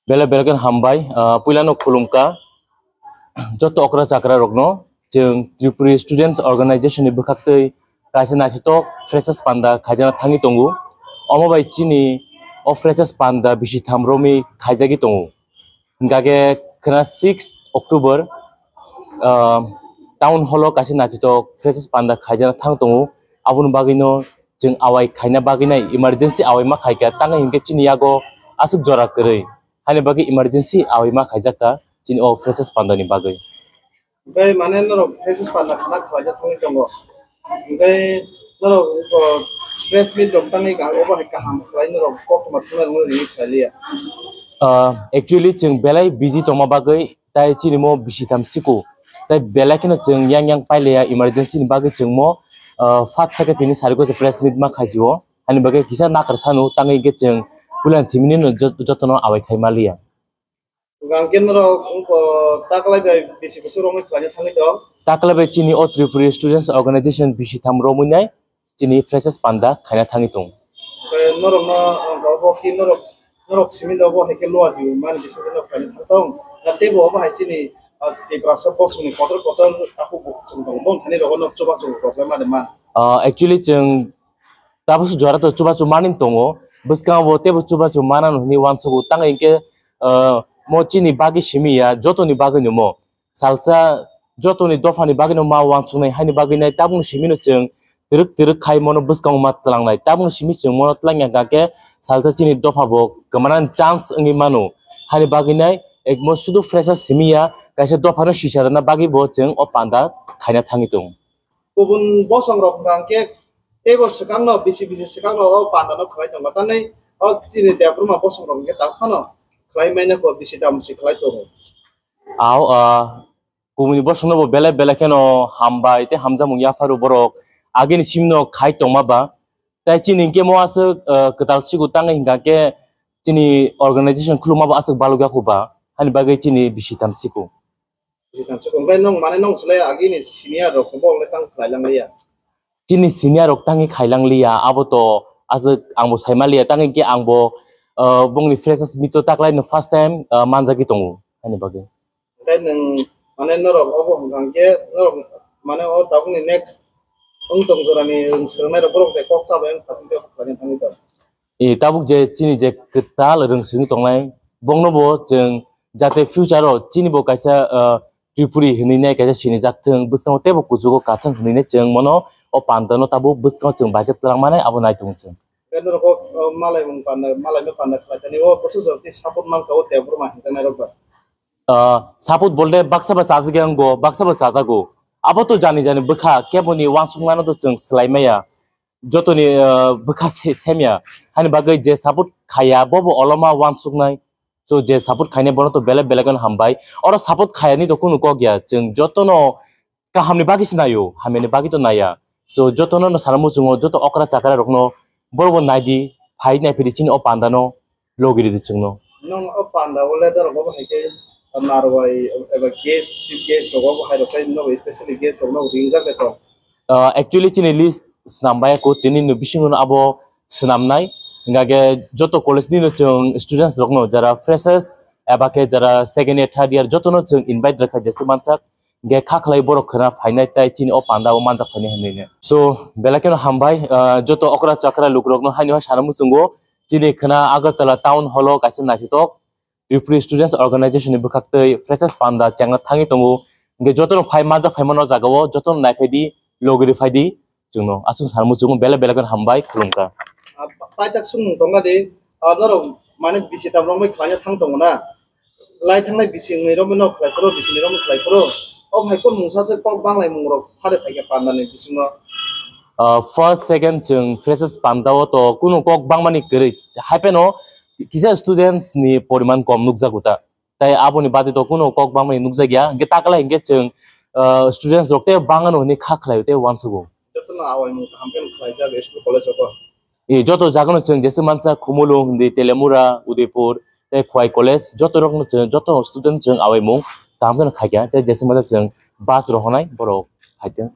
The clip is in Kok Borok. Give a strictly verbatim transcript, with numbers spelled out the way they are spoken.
Belai belai kheno hambai, ah, puilano khulumkha joto okra chakra rokno. Chwng Tripuri Students Organization ni bwkhaktwi kaisa naithotok freshers panda khaijana thangwi tongo. Omo bai chini o freshers panda bisi tham romwi khaijagwi tongo. Hingkha khe khwna six October, ah, town hall o kaisa naithotok freshers panda khaijana thang tongo. Aboni bagwino chwng awai khaina bagwi nai emergency awai ma khaikha, tangwi hinkhe chini yago aswk jora kwrwi. Haini bagwi emergency awai ma khaijakha chini o freshers panda ni bagwi. Hingkhe mane norok freshers panda khana khlaijak thangwi tongo. Hingkhe norok, o, press meet rok tangwi ka-, obo hai kaham khlai norok koktwma thumnai rokno rini khlai liya. Ah, actually, chwng belai busy tongma bagwi tai chini mo bisi tham siko. Tai belai kheno chwng yang yang pailiya emergency ni bagwi chwng mo, ah, fat sake tini sari ko press meet ma khaisio. Ani bagwi kisa nakar sanu tangwi hingkhe chwng pulan simini no jot-, jotono awai khai ma liya. Hingkhe norok wngkha taklai bai bisi bwswk romwi khlaina thangwi tong? Taklai bai chini o Tripuri Students Organization bisi tham romwi nai chini freshers panda khaina thangwi tong. Hingkhe norokno, uh, obo khi norok, norok simi obo hai khe luaji mani bisingtwi norok khlaina thang tong? Na teibo obo hai chini, uh, Tiprasa bosongni kotor kotor takhuk bo chwng tongo, boni thani rogo norok chubachu problem mani man? Uh, actually, chwng tabuk jora to chubachu mani tongo, bwskango bo teibo chubachu manano hwnwi uansugo, tangwi hinkhe, uh, mo chini bagwi simi ya, jotoni bagwi no mo. Salsa jotoni dophani bagwino ma uansuknai haini bagwi nai tabukni simino chwng twrwk twrwk khai mono bwskango ma twlangnai. Tabukni simi chwng mono twlangya hwnkha khe salsa chini dopha bo kwmanani chance wngwi mano. Haini bagwi nai ekmo sudu freshers simi ya, kaisa dophano sisa rwna bagwi bo chwng o panda khaina thangwi tongo. Kubun bosong rok hwnkha khe teibo swkangno bisi bisi swkangno o panda no khlai tongo, tanai o chini Debbarma bosong rok hwnkhe tak phano khlai manya kho, bisi dam si khlai tongo. Ao, ah, kubuni bosongno bo belai belai kheno hambai tei hamjakmung yapharu borok agini simno khai tongma ba. Tai chini hinkhe mo aswk, ah, kwtal sigo tangwi hingkha khe chini organization khuluma bo aswk balok yakho ba, hani bagwi chini bisi tam siko. Bisi tam siko. Hingkhe nwng mane nwng swlai agini senior rok bo le tang khlai lang liya. Chini senior rok tangwi khailang liya, abo to aswk ang bo saima liya, tangwi khe ang bo, uh, bongni freshers meet o taklai no first time, uh, manjagwi tongo, ani bagwi. Hingkhe nwng, mane, norok obo hwnkha hwnkhe norok, mane, o tabukni next wng tong jorani rwng swrwngnairok borok bai kok chabai wng thasing tei kok khlaina thangwi tong? E, tabuk je chini je kwtal rwng swrwngwi tongnai, bongno bo chwng jate future o chini bo kaisa, uh, Tripuri hinwi nai kaisa sinijak thwng, bwskango teibo kuchugo kathwng hinwi nai chwng mono o panda no tabuk bwskango chwng bai khe twlang manai abo nai tongo chwng. Hwnkhe norok o, o, malaimung panda, malaino panda khlai thani o bwswk jora tei support mankha o Debbarma hinjaknairok bai? Ah, support bolte baksa ba chajagya wngo, baksa ba chajago. Abo to jani jani bwkha, keboni uansukmano to chwng swlai maya. Jotoni, ah, bwkha se-, semya. Hani bagwi je support khaya, bobo oloma uansuknai. So, je support khainai bono to belai belai kheno hambai. Oro support khayani to kunu kok ya. Chwng jotono kahamni bagwi se naio, hamyani bagwi to naiya. So, jotono no sana muchungo, joto okra chakra rokno borokbo naidi, phai naiphidi chini o panda no logi ridi chwngno. Nwng o panda o leader rok bo hai khe narwai eba guest, chief guest rok bo hai rok khe nogo, specially guest rok nogo ringjak le tong? Ah, actually chini list snam bai ko tini no bisingo no abo snamnai. Hingkha khe joto college ni no chwng students rokno jara freshers eba khe jara second year, third year jotono chwng invite rwkha jeswk mansak. Hingkhe kha khlai borok khwna phainai tai chini o panda o manjak phainai hinwi no. So, belai kheno hambai, ah, joto okra chakra lukurokno haino hai sana muchungo chini khwna Agartala town hall o kaisa naithotok Tripuri Students Organization ni bwkhaktwi freshers panda chengna thangwi tongo. Hingkhe jotono phai manjak phaimano jagao jotono naiphaidi, logiri phaidi. Chwngno aswk sana muchungo belai belai kheno hambai, khulumkha. Ah, paithak swngmung tongna di, ah, norok mane bisi tam romwi khlaina thang tongo na? Lai thangnai bisingni romwi nok khlai phuru, bisingni romwi khlai phuru. O hai kok mungsa se kok banglaimung rok phade phaikha pandani bisingo. Ah, first, second chwng freshers pandao to kunu kok bangmani kwrwi. Hai pheno kisa students ni poriman kom nukjago ta. Tai aboni bade to kunu kok bangmani nukjakya. Hingkhe taklai hingkhe chwng, ah, students rok tei bangano hinwi kha khlaio tei uansugo. Jotono awaimung kaham khe khlaijak school college rok. E, joto jagano chwng jeswk mansa Khumulwng hindi, Telemura, Udaipur, tei Khowai College, joto rokno chwng, joto student chwng awaimung kaham kheno khaikha, tei jeswk mansa chwng bus rohornai borok phaitwng.